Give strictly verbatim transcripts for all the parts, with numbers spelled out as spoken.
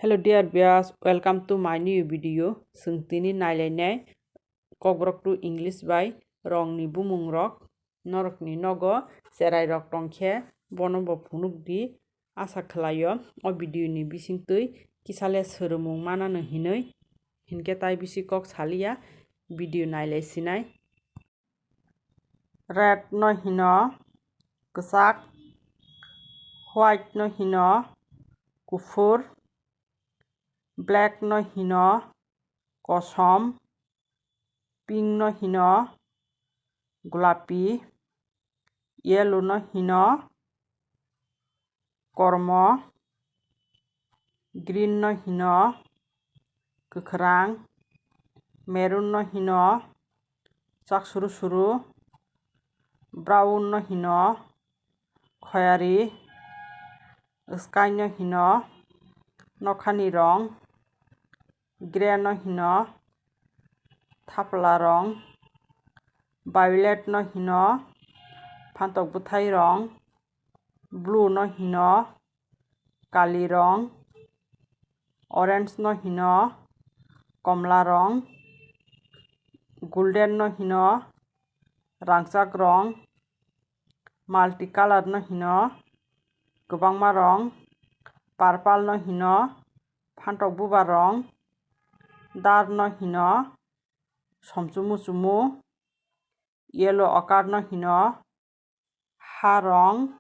Hello dear viewers, welcome to my new video. Chwng tini nailainai Kokborok to English bai rongni bumungrok. Norokni nogo cherairok tongkhe bono bo phunukdi. Asa khlaio o video ni bisingtwi kisale swrwngmung manano hinwi. Hinkhe tai bisi kok saliya, video nailai sinai. Red no hino kwchak, white no hino kuphur, black no hino kosom, pink no hino gulapi, yellow no hino kormo, green no hino kwkhwrang, maroon no hino chak suru suru, brown no hino khoyari, sky no hino nokhani rong, grey no hino thapla rong, violet no hino phantok bwthai rong, blue no hino kali rong, orange no hino komla rong, golden no hino rangchak rong, multi color no hino kwbangma rong, purple no hino phantok bubar rong, dark no hino somchumu chumu, yellow ochre no hino ha rong.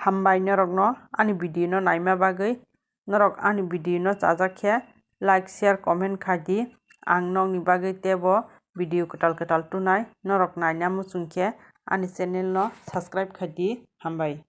Hambai norokno ani video no naima bagwi. Norok ani video no chajak khe like, share, comment khai di. Ang nokni bagwi teibo video kwtal kwtal tunai. Norok naina muchung khe ani channel no subscribe khai di. Hambai.